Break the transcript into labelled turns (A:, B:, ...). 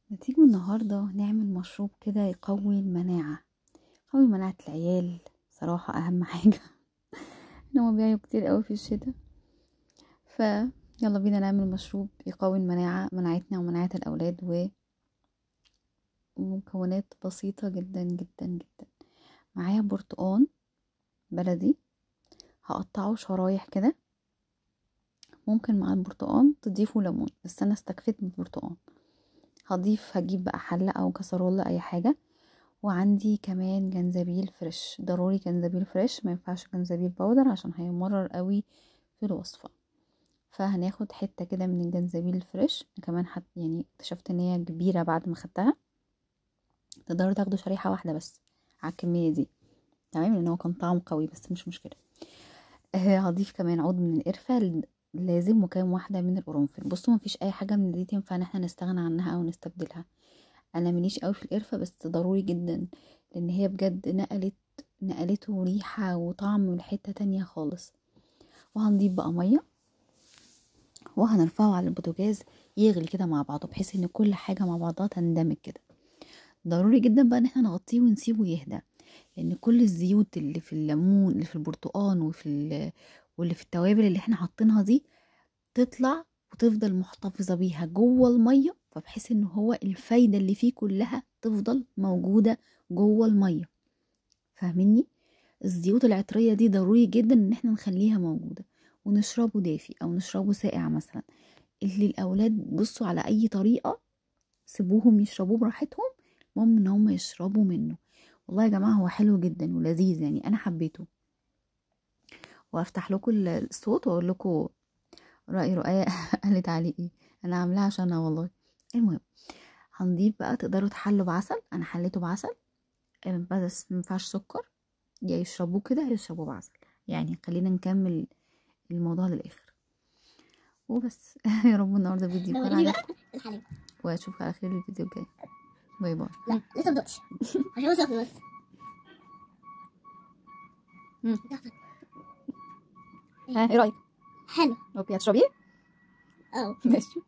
A: ما تيجوا النهاردة نعمل مشروب كده يقوي المناعة، يقوي مناعة العيال. صراحة أهم حاجة إن هما بيعيوا كتير قوي في الشتاء، فيلا بينا نعمل مشروب يقوي المناعة، مناعتنا ومناعة الأولاد، ومكونات بسيطة جدا جدا جدا. معايا برتقان بلدي هقطعه شرايح كده، ممكن مع البرتقان تضيفوا ليمون، بس انا استكفيت بالبرتقان. هجيب بقى حلة او كسرولة اي حاجة. وعندي كمان جنزبيل fresh، ضروري جنزبيل fresh، ما ينفعش جنزبيل powder عشان هيمرر قوي في الوصفة. فهناخد حتة كده من الجنزبيل ال fresh كمان، يعني اكتشفت ان هي كبيرة بعد ما خدتها، تقدروا تاخدوا شريحة واحدة بس على الكمية دي، تمام، لان هو كان طعمه قوي بس مش مشكلة. هضيف كمان عود من القرفة لازم، وكام واحدة من القرنفل. بصوا مفيش اي حاجة من دي تنفع ان احنا نستغنى عنها او نستبدلها. انا مليش قوي في القرفة بس ضروري جدا، لان هي بجد نقلته ريحة وطعم من حتة تانية خالص. وهنضيف بقى مية، وهنرفعه على البوتاجاز يغلي كده مع بعضه، بحيث ان كل حاجة مع بعضها تندمج كده. ضروري جدا بقى ان احنا نغطيه ونسيبه يهدى، لان كل الزيوت اللي في الليمون، اللي في البرتقان، واللي في التوابل اللي احنا حاطينها دي تطلع وتفضل محتفظة بيها جوه المية، فبحيث ان هو الفايدة اللي فيه كلها تفضل موجودة جوه المية. فاهميني؟ الزيوت العطرية دي ضروري جدا ان احنا نخليها موجودة، ونشربه دافي او نشربه ساقع مثلا. اللي الاولاد بصوا على اي طريقة سيبوهم يشربوه براحتهم، المهم ان هم يشربوا منه. والله يا جماعة هو حلو جدا ولذيذ، يعني انا حبيته. وافتح لكم الصوت واقول لكم رأي رؤية قالت عليه ايه، انا عاملاه عشانها والله. المهم هنضيف بقى، تقدروا تحلوا بعسل، انا حليته بعسل بس مينفعش سكر، يا يشربوه كده يا يشربوه بعسل، يعني خلينا نكمل الموضوع للاخر وبس. يا رب النهارده فيديو يكون عجبكم، واشوفكم على خير الفيديو الجاي. bye bye.
B: لا لسه مدوقتش عشان سخن بس.
A: ها ايه رايك؟
B: حلو.
A: okay هتشربيه؟
B: اه
A: ماشي.